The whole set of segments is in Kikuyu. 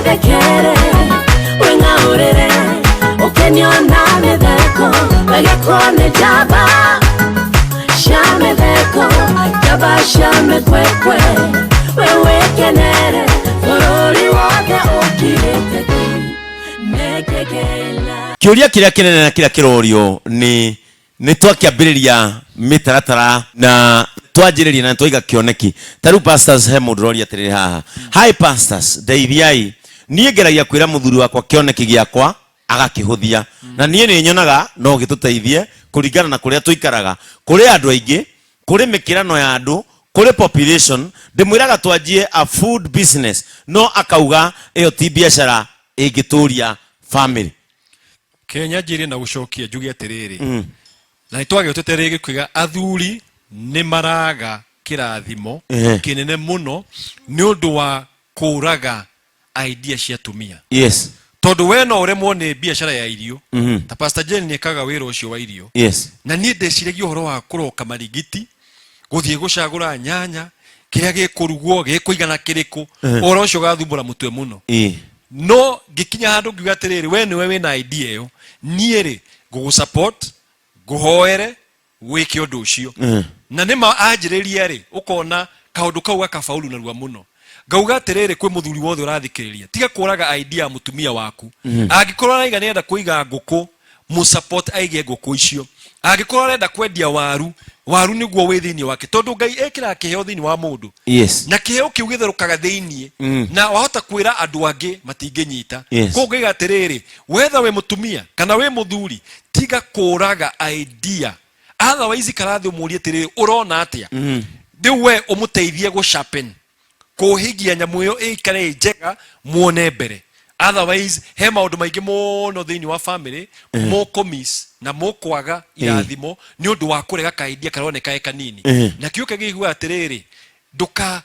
Wĩthekere, wĩng'aũrĩre, ũkenio na mĩtheko, wegekwo nĩ njamba cia mĩtheko, njamba cia mĩkwekwe, we wĩkenere, bũrũri wothe ũkirĩte ki, nĩkĩkĩla. Kĩũria kĩrĩa kĩnene na kĩrĩa kĩrorio nĩ nĩ twakĩambĩrĩria mĩtaratara na twanjĩrĩria na twaiga kĩoneki. Ta rĩu pastors, he mũndũ ũroria atĩrĩrĩ haha: "Hi pastors, ndeithiai. Niĩ ngeragia kwĩra mũthuri wakwa kĩoneki gĩakwa, agakĩhũthia, na niĩ nĩ nyonaga no gĩtũteithie kũringana na kũrĩa tũikaraga. Kũrĩ andũ aingĩ, kũrĩ mĩkĩrano ya andũ, kũrĩ population. Ndĩmwĩraga twanjie a food business, no akauga ĩyo ti biacara ĩngĩtũria family." Kenya njĩrĩ na gũcokia njuge atĩrĩrĩ, na nĩ twagĩtũte rĩngĩ kuiga athuri nĩ maraga kĩrathimo kĩnene mũno nĩ ũndũ wa kũraga idea cia atumia, tondũ we no ũremwo nĩ biacara ya irio, ta Pastor Jane nĩ ekaga wĩra ũcio wa irio, na niĩ ndeciragia ũhoro wa kũroka marigiti, gũthiĩ gũcagũra nyanya, kĩrĩa gĩkũrugwo gĩkũigana kĩrĩkũ, ũhoro ũcio ũgathumbũra mũtwe mũno. No ngĩkinya handũ ngiuga atĩrĩrĩ, we nĩwe wĩna idea ĩyo, niĩ rĩ ngũgũ support, ngũhoere wĩke ũndũ ũcio. Na nĩma anjĩrĩria rĩ, ũkona kaũndũ kau gakafaulu narua mũno. Ngauga atĩrĩrĩ, kwĩ mũthuri wothe ũrathikĩrĩria, tiga kũraga idea ya mũtumia waku. Angĩkorwo araiga nĩenda kũiga ngũkũ, mũsupport aige ngũkũ icio. Angĩkorwo arenda kwendia waru, waru nĩguo wĩ thĩinĩ wake, tondũ Ngai ekĩraga kĩheo thĩinĩ wa mũndũ, na kĩheo kĩu gĩtherũkaga thĩinĩ, na wahota kwĩra andũ angĩ matingĩnyita. Koguo ngaiga atĩrĩrĩ, whether wĩ mũtumia kana wĩ mũthuri, tiga kũraga idea. Otherwise karathĩ ũmũrie atĩrĩrĩ, ũrona atĩa? Rĩu we ũmũteithie gũ sharpen, kũhingia nyamũ ĩyo ĩikare ĩ njega, muone mbere. Otherwise he maũndũ maingĩ mũno thĩinĩ wa family mũkũmiss na mũkwaga irathimo nĩ ũndũ wa kũrega ka idea karoneka ge kanini. Na kĩo kĩgĩigua atĩrĩrĩ, ndũka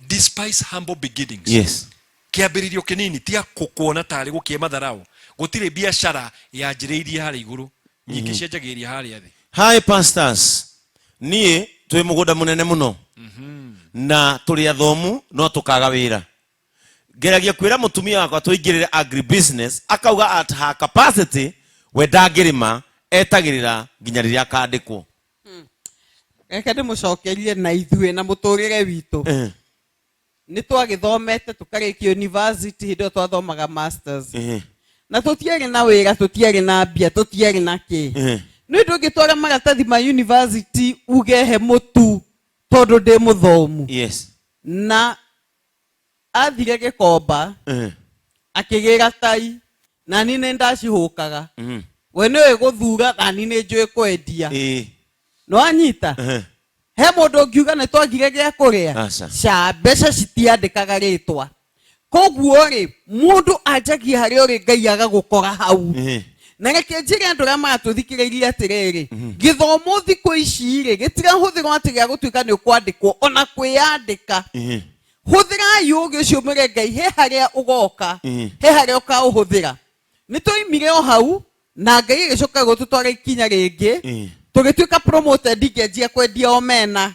despise humble beginnings. Kĩambĩrĩrio kĩnini, tiga kuona tarĩ gũkĩe matharau. Gũtirĩ biacara yanjĩrĩirie harĩa igũrũ, nyingĩ cianjagĩrĩria harĩa thĩ. Hi pastors, niĩ twĩ mũgũnda mũnene mũno na tũrĩ athomu no tũkaga wĩra. Ngeragia kwĩra mũtumia wakwa tũingĩrĩre agribusiness, akauga at her capacity we ndangĩrĩma, etagĩrĩra nginya rĩrĩa akandĩkwo. Reke ndĩmũcokerie na ithuĩ na mũtũrĩre witũ. Nĩ twagĩthomete tũkarĩkia university, hĩndĩ ĩyo twathomaga masters, na tũtiarĩ na wĩra, tũtiarĩ na mbia, tũtiarĩ na kĩ. Nĩ ndũngĩtwara maratathi ma university uge he mũtu tondũ ndĩ mũthomu. Na athire Gĩkomba, akĩgĩra tai, na niĩ nĩ ndacihũkaga. We nĩũĩ gũthura na niĩ nĩ njũĩ kwendia. Nĩwanyita? He mũndũ ũngiuga nĩ twagire gĩa kũrĩa? Aca. Ca mbeca citiandĩkaga rĩtwa. Koguo rĩ, mũndũ anjagia harĩa ũrĩ, Ngai agagũkora hau. Na reke njĩre andũ arĩa maratũthikĩrĩria atĩrĩrĩ, gĩthomo thikũ ici rĩ, gĩtirahũthĩrwo atĩ gĩa gũtuĩka nĩ ũkwandĩkwo, ona kwĩyandĩka. Hũthĩrai ũgĩ ũcio, mwĩre Ngai he harĩa ũgoka, he harĩa ũkaũhũthĩra. Nĩ twaimire o hau na Ngai agĩcoka gũtũtwara ikinya rĩngĩ, tũgĩtuĩka promoted, ngĩanjia kwendia omena.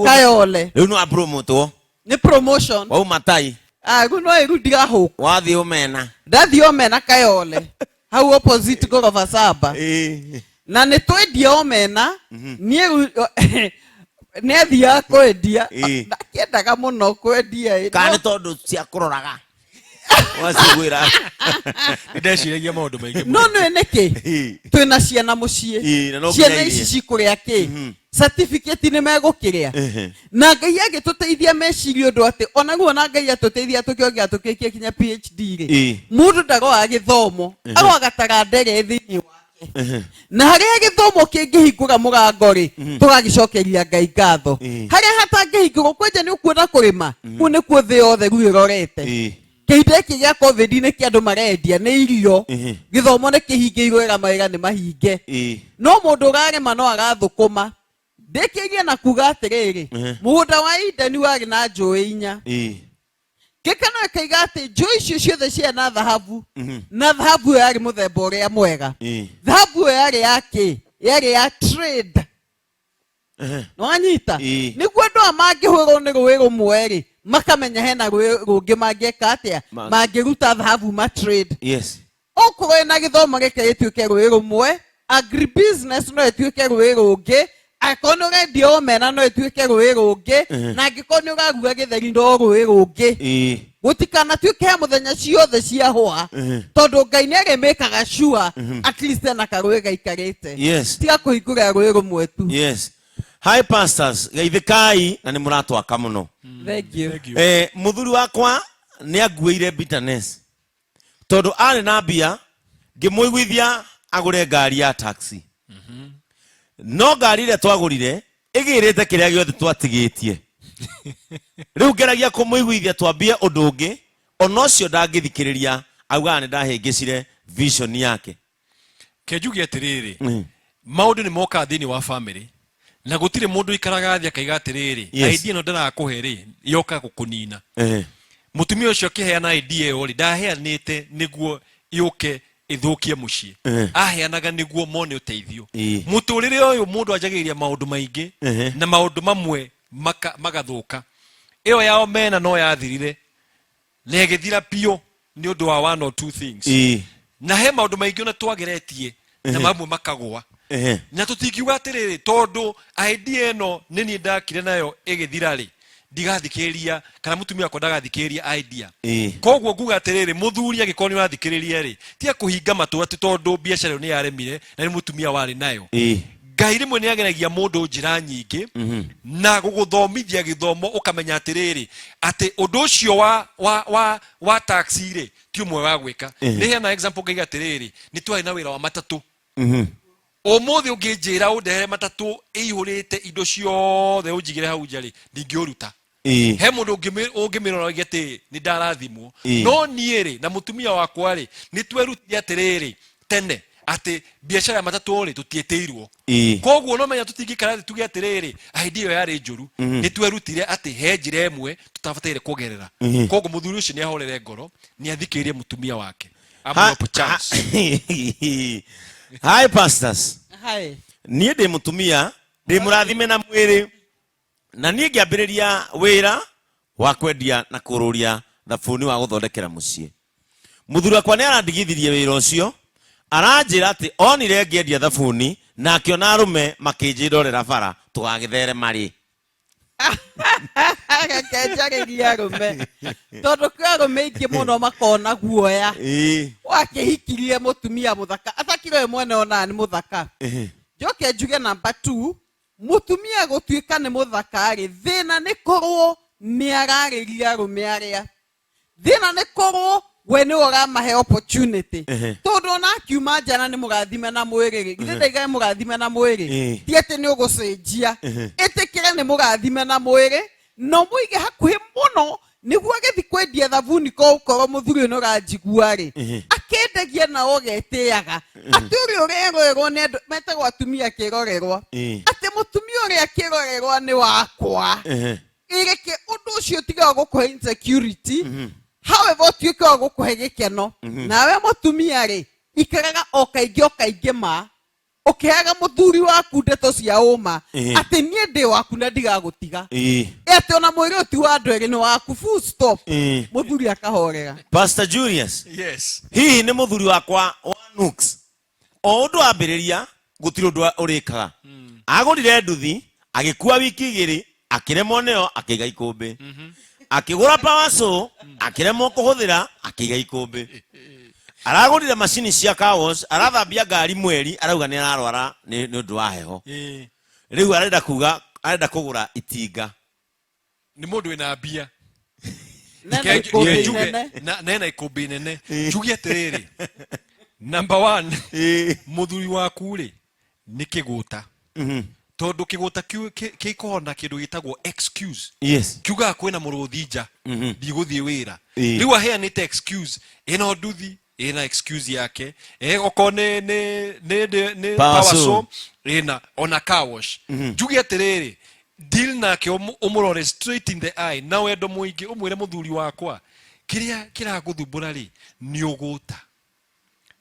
Kayole. Rĩu no apromotwo. Nĩ promotion. Wauma tai. Ah, rĩu no ĩru ndirahũkwo. Wathiĩ omena. Ndathiĩ omena Kayole hau opposite Goroba Saba, na nĩ twendia omena. Niĩ rĩu nĩ athiaga kwendia. Ndakĩendaga mũno kwendia ĩ, Kana nĩ tondũ cia kũroraga wacigwĩra. Ndeciragia maũndũ maingĩ. No nĩ nĩkĩ twĩna ciana mũciĩ? Ĩ, na no nginya Ciana ici irie. cikũrĩa kĩ? Certificate nĩ megũkĩrĩa. Na Ngai agĩtũteithia meciria ũndũ atĩ ona guo, na Ngai atũteithia tũkĩongera tũkĩkia kinya PhD rĩ, mũndũ ndaroaga gĩthomo, aroaga taranda ĩrĩa ĩ thĩinĩ wake. Na harĩa gĩthomo kĩngĩhingũra mũrango rĩ, tũgagĩcokeria Ngai ngatho. Harĩa hatangĩhingũrwo, kwanja nĩ ũkuona kũrĩma kũu nĩkuo thĩ yothe rĩu ĩrorete. Kĩhinda gĩkĩ gĩa COVID nĩ kĩ andũ marendia nĩ irio. Gĩthomo nĩ kĩhingĩirwo wega, mawĩra nĩ mahinge, no mũndũ ũrarĩma no arathũkũma. Ndĩkĩrie na kuga atĩrĩrĩ, mũgũnda wa Ideni warĩ na njũĩ inya. Gĩkeno ĩkaiga atĩ njũĩ icio ciothe ciarĩ na thahabu, na thahabu ĩyo yarĩ mũthemba ũrĩa mwega. Thahabu ĩyo yarĩ ya kĩ? Yarĩ ya trade. Nĩwanyita? Nĩguo andũ aya mangĩhũrwo nĩ rũĩ rũmwe rĩ, Makamenya hena rũĩ rũngĩ mangĩka atĩa, mangĩruta thahabu ma trade. Okorwo ĩna gĩthomo, reke gĩtuĩke rũĩ rũmwe. Agribusiness no ĩtuĩke rũĩ rũngĩ. Angĩkorwo nĩ ũrendia omena, no ĩtuĩke rũĩ rũngĩ. Na angĩkorwo nĩ ũraruga gĩtheri, no rũĩ rũngĩ. Gũtikanatuĩke he mũthenya ciothe ciahũa, tondũ Ngai nĩ arĩmĩkaga sure at least ena karũĩ gaikarĩte. Tiga kũhingũra rũĩ rũmwe tu. Yes. Hi pastors, geithĩkai na nĩ mũratwaka mũno. Thank you. Thank you. Mũthuri wakwa nĩ anguĩire bitterness tondũ arĩ na mbia, ngĩmũiguithia agũre ngari ya taxi, no ngari ĩrĩa twagũrire ĩgĩrĩte kĩrĩa gĩothe twatigĩtie. Rĩu ngeragia kũmũiguithia twambie ũndũ ũngĩ, ona ũcio ndangĩthikĩrĩria, augaga nĩ ndahĩngĩcire vision yake. Ke njuge atĩrĩrĩ, maũndũ nĩ mokaga thĩinĩ wa family na gũtirĩ mũndũ ũikaraga thĩ akaiga atĩrĩrĩ, idea ĩno ndĩrakũhe rĩ, yoka gũkũnina. Mũtumia ũcio akĩheana idea ĩyo rĩ, ndaheanĩte nĩguo yũke ĩthũkie mũciĩ. Aheanaga nĩguo mone ũteithio. Mũtũrĩre ũyũ mũndũ anjagĩrĩria maũndũ maingĩ na maũndũ mamwe magathũka. Ĩyo ya omena no yathirire na ĩgĩthira biũ nĩ ũndũ wa one or two things. Na he maũndũ maingĩ ona twageretie na mamwe makagũa. Na tũtingiuga atĩrĩrĩ, tondũ idea ĩno nĩ niĩ ndakire nayo ĩgĩthira rĩ, ndigathikĩrĩria, kana mũtumia wakwa ndagathikĩrĩria idea. Koguo nguga atĩrĩrĩ, mũthuri angĩkorwo nĩ ũrathikĩrĩria rĩ, tiga kũhinga matũ atĩ tondũ biacara ĩyo nĩ yaremire na nĩ mũtumia warĩ nayo. Ngai rĩmwe nĩ ageragia mũndũ njĩra nyingĩ na gũgũthomithia gĩthomo, ũkamenya atĩrĩrĩ, atĩ ũndũ ũcio wa taxi rĩ, ti ũmwe wa gwĩka. Nĩ heana example ngaiga atĩrĩrĩ, nĩ twarĩ na wĩra wa matatũ. Ũmũthĩ ũngĩnjĩra ũndehere matatũ ĩihũrĩte indo ciothe ũnjigĩre hau nja rĩ, ndingĩũruta. He mũndũ ũngĩmĩrora oige atĩ nĩ ndarathimwo. No niĩ rĩ, na mũtumia wakwa rĩ, nĩ twerutire atĩrĩrĩ tene atĩ biacara ya matatũ rĩ, tũtiĩtĩirwo. Koguo no menya tũtingĩikara thĩ tuge atĩrĩrĩ, idea ĩyo yarĩ njũru. Nĩ twerutire atĩ he njĩra ĩmwe tũtabataire kũgerera. Koguo mũthuri ũcio nĩ ahorere ngoro, nĩ athikĩrĩrie mũtumia wake. Amũhe chance. Hi pastors. Hi. Niĩ ndĩ mũtumia, ndĩ mũrathime na mwĩrĩ, na niĩ ngĩambĩrĩria wĩra wa kwendia na kũrũria thabuni wa gũthondekera mũciĩ. Mũthuri wakwa nĩ arandigithirie wĩra ũcio, aranjĩra atĩ onire ngĩendia thabuni na akĩona arũme makĩnjĩndorera bara tũgagĩtherema rĩ. Reke njarĩrie arũme, tondũ kwĩ arũme aingĩ mũno makona guoya. Wakĩhikirie mũtumia mũthaka atakire we mwene onaga nĩ mũthaka. Njoke njuge number 2, mũtumia gũtuĩka nĩ mũthaka rĩ, thĩna nĩ korwo nĩ ararĩria arũme arĩa, thĩna nĩ korwo we nĩwe ũramahe opportunity. Tondũ ona akiuma nja na nĩ mũrathime na mwĩrĩ rĩ, githĩ ndaiga nĩ mũrathime na mwĩrĩ? Ti atĩ nĩ ũgũcenjia. Ĩtĩkĩre nĩ mũrathime na mwĩrĩ na ũmũige hakuhĩ mũno nĩguo agĩthiĩ kwendia thabuni. Ko ũkorwo mũthuri ũyũ nĩ ũranjigua rĩ, akendagia na ũgetĩaga atĩ ũrĩa ũrerorerwo nĩ andũ metagwo atumia kĩrorerwa, atĩ mũtumia ũrĩa kĩrorerwa nĩ wakwa. Ĩreke ũndũ ũcio tiga wa gũkũhe insecurity, however ũtuĩke wa gũkũhe gĩkeno. Nawe mũtumia rĩ, ikaraga o kaingĩ o kaingĩ ma ũkĩheaga mũthuri waku ndeto cia ũma atĩ niĩ ndĩ waku na ndigagũtiga. Atĩ ona mwĩrĩ ũyũ ti wa andũ erĩ, nĩ waku, full stop. Mũthuri akahorera. Pastor Julius. Yes. Hihi nĩ mũthuri wakwa wa Nux, o ũndũ ambĩrĩria gũtirĩ ũndũ ũrĩkaga. Agũrire nduthi, agĩkua wiki 2, akĩremwo nĩyo, akĩiga ikũmbĩ. Akĩgũra power saw, akĩremwo kũhũthĩra, akĩiga ikũmbĩ. Aragũrire macini cia car wash, arathambia ngari mweri, arauga nĩ ararwara nĩ ũndũ wa heho. Rĩu arenda kuga arenda kũgũra itinga. Nĩ mũndũ wĩna mbia. Nena Reke ikũmbĩ njuge- inene. Nena ikũmbĩ inene. Njuge atĩrĩrĩ, number one, mũthuri waku rĩ, nĩ kĩgũta, tondũ kĩgũta kĩkoragwo na kĩndũ gĩtagwo excuse. Kiugaga kwĩna mũrũthi nja, ndigũthiĩ wĩra. Rĩu aheanĩte excuse ĩno, nduthi ĩna excuse yake, okorwo nĩ power power saw. Saw ĩna ona car wash. Njuge atĩrĩrĩ, deal nake, ũmũrore straight in the eye na wendo mũingĩ, ũmwĩre, "Mũthuri wakwa, kĩrĩa kĩragũthumbũra rĩ, nĩ ũgũta.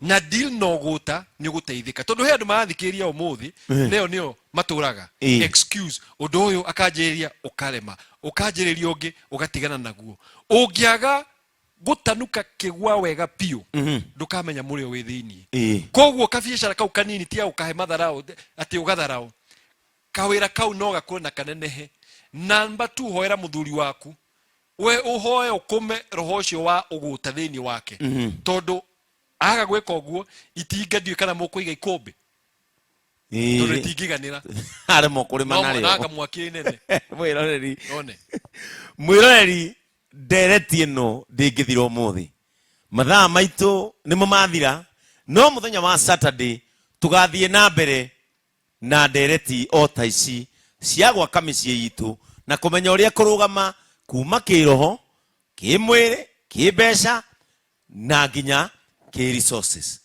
Na deal na ũgũta nĩ ũgũteithĩka, tondũ he andũ marathikĩrĩria ũmũthĩ nĩyo nĩyo matũraga excuse ũndũ ũyũ, akanjĩrĩria ũkarema, ũkanjĩrĩria ũngĩ ũgatigana naguo. Ũngĩaga gũtanuka kĩgwa wega biũ, ndũkamenya mũrĩo wĩ thĩiniĩ. Koguo kabiacara kau kanini tiga gũkahe matharau, atĩ ũgatharau kawĩra kau no gakũre na kanenehe. Namba tu, hoera mũthuri waku, we ũhoe ũkũme roho ũcio wa ũgũta thĩinĩ wake, tondũ aga gwĩka ũguo itinga ndiũĩ kana mũkũiga ikũmbĩ, tondũ itingĩiganĩra. Aremwo kũrĩma no narĩo. Nanga mwaki nene. Mwĩroreri, one. Mwĩroreri, ndereti ĩno ndĩngĩthira ũmũthĩ, mathaa maitũ nĩmo mathira, no mũthenya wa Saturday tũgathiĩ na mbere na ndereti o ta ici cia gwaka mĩciĩ itũ na kũmenya ũrĩa kũrũgama kuma kĩroho, kĩmwĩrĩ, kĩmbeca na nginya kĩ resources.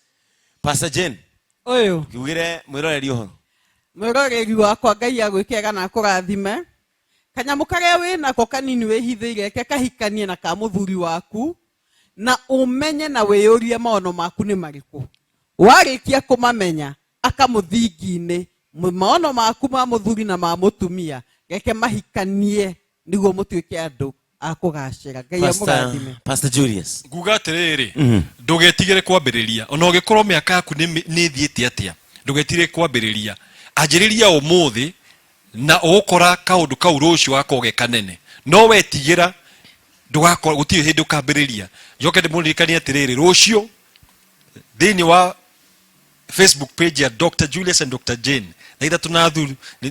Pastor Jane, ũyũ kiugĩre mwĩroreri ũhoro. Mwĩroreri wakwa, Ngai agwĩkega na akũrathime. Kanyamũ karĩa wĩ nako kanini wĩhithĩire, ke kahikanie na ka mũthuri waku, na ũmenye na wĩyũrie maono maku nĩ marĩkũ. Warĩkia kũmamenya, aka mũthingi-inĩ maono maku ma mũthuri na ma mũtumia, reke mahikanie nĩguo mũtuĩke andũ a kũgacĩra. Ngai amũrathime. Pastor Julius. Nguga atĩrĩrĩ, ndũgetigĩre kwambĩrĩria ona ũgĩkorwo mĩaka yaku nĩ ĩthiĩte atĩa. Ndũgetigĩre kwambĩrĩria, anjĩrĩria ũmũthĩ na ũgũkora kaũndũ kau rũciũ gakorwo ge kanene. No wetigĩra, ndũgakorwo, gũtirĩ hĩndĩ ũkambĩrĩria. Njoke ndĩmũririkanie atĩrĩrĩ, rũciũ thĩinĩ wa Facebook page ya Dr Julius and Dr Jane na ithatũ na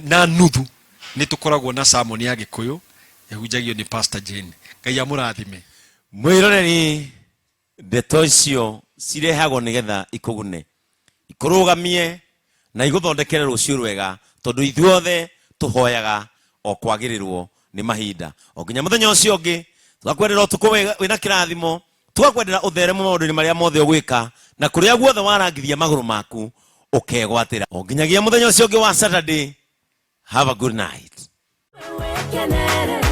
na nuthu nĩ tũkoragwo na sermon ya Gĩkũyũ ĩhunjagio nĩ Pastor Jane. Ngai amũrathime. Mwĩroreri, ndeto icio cirehagwo nĩgetha ikũgune, ikũrũgamie na igũthondekere rũciũ rwega, tondũ ithuothe tũhoyaga o kwagĩrĩrwo nĩ mahinda. O nginya mũthenya ũcio ũngĩ, tũgakwendera ũtukũ wĩna kĩrathimo, tũgakwendera ũtheremo maũndũ-inĩ marĩa mothe ũgwĩka na kũrĩa guothe warangithia magũrũ maku ũkegwatĩra. O nginyagia mũthenya ũcio ũngĩ wa Saturday, have a good night. Wekenere.